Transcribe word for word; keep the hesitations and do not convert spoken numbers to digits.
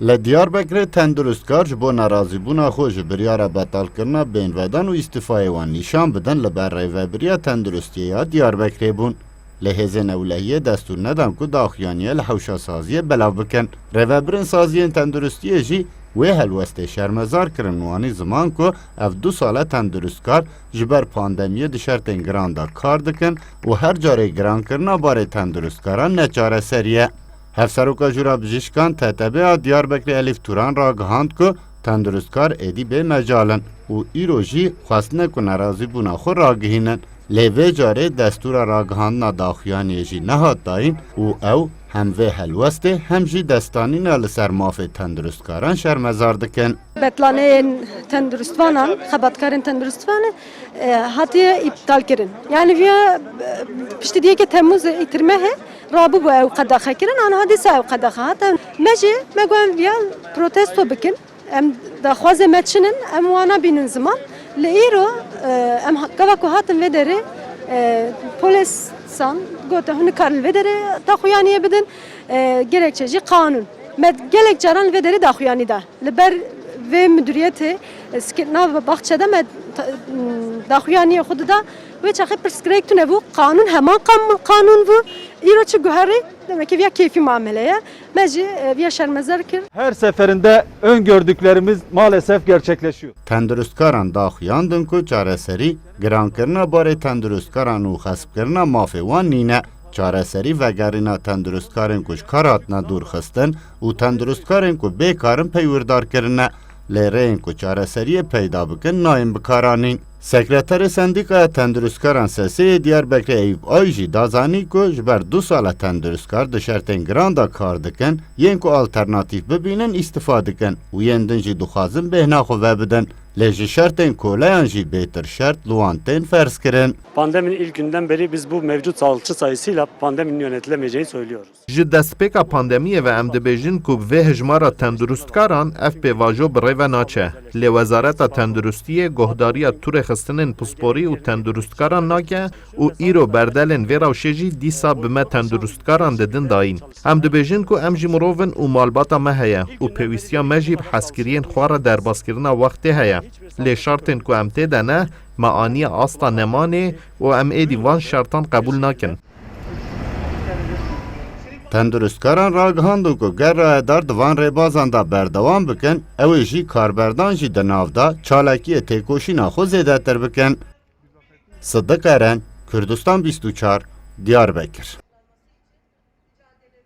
Li Diyarbekirê tendurustkar ji bo nerazîbûna xwe ji biryara betalkirina bêhnvedan û îstîfayê wan nîşan bidin li ber Rêvebiriya Tenduristiyê ya Diyarbekirê bûn. Lê hêzên ewlehiyê destûr nedan ku daxuyaniye li hewşa saziyê belav bikin. Rêvebirên saziyên tenduristiyê jî wê helwestê şermezar kirin û anî ziman ku ev du sal e tendurustkar ji ber pandemiyê di şertên giran de kar dikin û her carê girankirina barê tenduristkaran ne çareserî ye. Hevseroka Jûra Bijîşkan, T T B, a Diyarbekirê Elîf Turan ragihand ku tendurustkar êdî bê mecal in û îro jî xwestine ku nerazîbûna xwe ragihînin. Lê vê carê destûra ragihandina daxuyaniyê jî nehat dayîn û ew hem vê helwestê hem jî destdanîna li ser mafê tenduristkaran şermezar dikin. Betlaneyên tenduristvanan, xebatkarên tenduristvanê, e, hatiye îptal kirin. Yani viya, e, piştî di yekê Temmûzê îtirmehê rabûbû ew qedaxe kirin, aniha dîsa ew qedaxe hate. Me jî me got em viya protesto bikin. Em daxwazê me çin in, em wana bînin ziman. Li îro, e, em ha-, gava ku hatin vê derê, e, polîsan gote hûn nikarin li vê derê daxuyaniyê bidin, e, gerekçe jî qanûn. Me gelek caran li vê derê daxuyanî da. Li ber vê midûriyetê, e, sikirina baxçe de me ta-, m, daxuyaniyê xwe dida. Wê çaxê pirsgirêk tune bû. Qanûn heman qam-, qanûn bû. Îro çi guherî? Demek ki viya keyfî muamele ye. Me jî, e, viya şermezar kir. Her seferinde öngördüklerimiz maalesef gerçekleşiyor. Tenduristkaran daxuyandin ku çareserî girankirina barê tenduristkaran û xespkirina mafê wan nîne. Çareserî vegerîna tenduristkarên ku ji kar hatine dûr xistin û tenduristkarên ku bê kar in peywirdarkirin e. Lê rêyên ku çareseriyê peyda bikin nayên bikaranîn. Sekreterê Sendîkaya Tenduristkaran SES'ê yê Diyarbekirê Eyûp Ay jî da zanîn ku ji ber du sal e tendurustkar di şertên giran de kar dikin, yên ku alternatîf bibînin îstifa dikin û yên din jî dixwazin bêhna xwe vebidin. Lê ji şertên koleyan jî bêtir şert li wan tên ferzkirin. Pandeminin ilk günden beri biz bu mevcut sağlıkçı sayısıyla pandeminin yönetilemeyeceğini söylüyoruz. Ji destpêka pandemiyê ve em dibêjin ku bi vê hejmara tenduristkaran ev pêvajo bi rê ve naçe. Lê Wezareta Tenduristiyê guhdariya tu rêxistinên pisporî û tenduristkaran nake û îro berdelên vê rewşê jî dîsa bi me tenduristkaran didin dayîn. Em dibêjin ku em jî mirov in û malbata me heye û pêwîstiya me jî bi hezkiriyên xwe re derbaskirina wextê heye. Lê şertên ku em tê de ne, me aniye asta nemanê û em êdî van şertan qebûl nakin. Tenduristkaran ragihandin ku ger rayedar di van rêbazan de berdewam bikin, ew ê jî karberdan jî di nav de çalakiyê têkoşîna xwe zêdetir bikin. Sidik Eren, Kurdistan bîst û çar, Diyarbekir.